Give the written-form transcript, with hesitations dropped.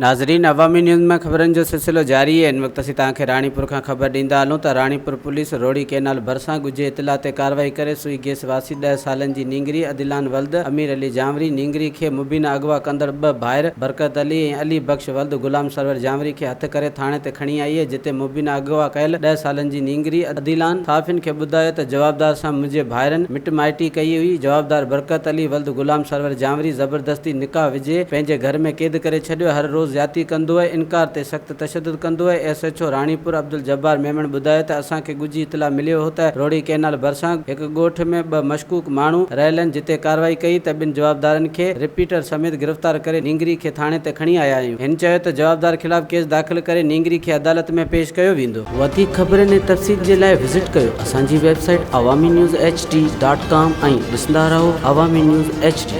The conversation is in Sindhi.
ناظرين عوامي نيوز ۾ خبرن جو سلسلو جاري آهي ان وقت اسين توهان کي راڻيپور کان خبر ڏيندا هلون ته راڻيپور پوليس روهڙي ڪئنال ڀرسان ڳجهي اطلاع تي ڪارروائي ڪري سوئي گيس واسي ڏهه سالن جي نينگري عديلان ولد امير علي جانوري نينگري کي مبينا اغوا ڪندڙ ٻه ڀائر برڪت علي ۽ علي بخش ولد غلام سرور جانوري کي هٿ ڪري ٿاڻي تي کڻي آئي جتي مبينا اغوا ڪيل ڏهه سالن جي نينگري عديلان صحافين کي ٻڌايو ته جوابدار سان منهنجي ڀائرن مٽ مائٽي ڪئي هئي، جوابدار برڪت علي ولد غلام سرور جانوري زبردستي نڪاح وجهي پنهنجي گهر ۾ قيد ڪري ڇڏيو، هر روز زيادتي ڪندو ۽ انڪار تي سخت تشدد ڪندو ۽ S H O Ranipur Abdul Jabbar Memon ٻڌايو ته اسان کي ڳجهي اطلاع مليو هو ته روهڙي ڪئنال ڀرسان هڪ ڳوٺ ۾ ٻه مشڪوڪ ماڻهو رهيل آهن جتي ڪارروائي ڪئي ته ٻن جوابدارن کي رپيٽر سميت گرفتار ڪري نينگري کي ٿاڻي تي کڻي آيا آهيون هن چيو ته جوابدار خلاف ڪيس داخل ڪري نينگري کي عدالت ۾ پيش ڪيو ويندو. وڌيڪ خبرن ۽ تفصيل جي لاء وزٽ ڪيو اسان جي website Awami news H D dot com ۽ ڏسندا رهو عوامي نيوز ايڇ ڊي.